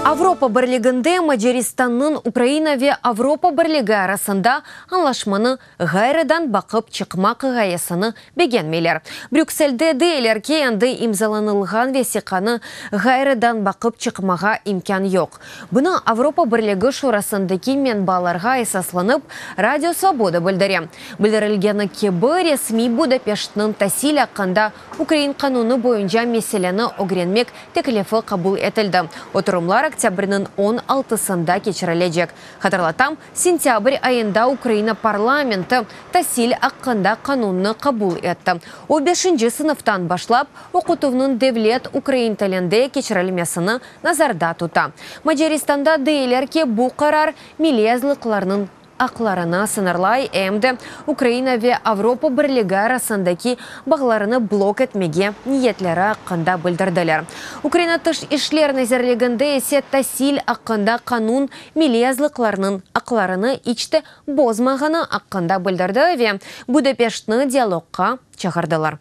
Avropa Birliginde Macaristannıñ Ukraina ve Avropa Birligi arasında añlaşmanı ğayrıdan baqıp çıqmaq ğayesini begenmeyler. Brükselde deyler ki, endi imzalanılğan vesiqanı ğayrıdan baqıp çıqmağa imkân yoq. Bunı Avropa Birligi Şurasındaki menbalarğa esaslanıp Radio Svoboda bildire. Bildirilgeni kibi, resmiy Budapeştniñ tasil aqqında ukrain qanunı boyunca meseleni ögrenmek teklifi qabul etildi. Oturımlar oktâbrniñ on altısında keçirilecek. Hatırlatam, sentâbr ayında Ukraina parlamenti tasil aqqında qanunnı qabul etti. O, beşinci sınıftan başlap oqutuvnıñ devlet ukrain tilinde keçirilmesini nazarda tuta. Macaristanda deyler ki, bu qarar milliy azlıqlarnıñ aqlarını sıñırlay, em de Ukraina ve Avropa Birligi arasındaki bağlarını blok etmege niyetleri aqqında bildirdiler. Ukraina Tış işler nazirliginde ise tasil aqqında qanun milliy azlıqlarnıñ aqlarını iç te bozmağanı aqqında bildirdi ve Budapeştni dialogqa çağırdılar.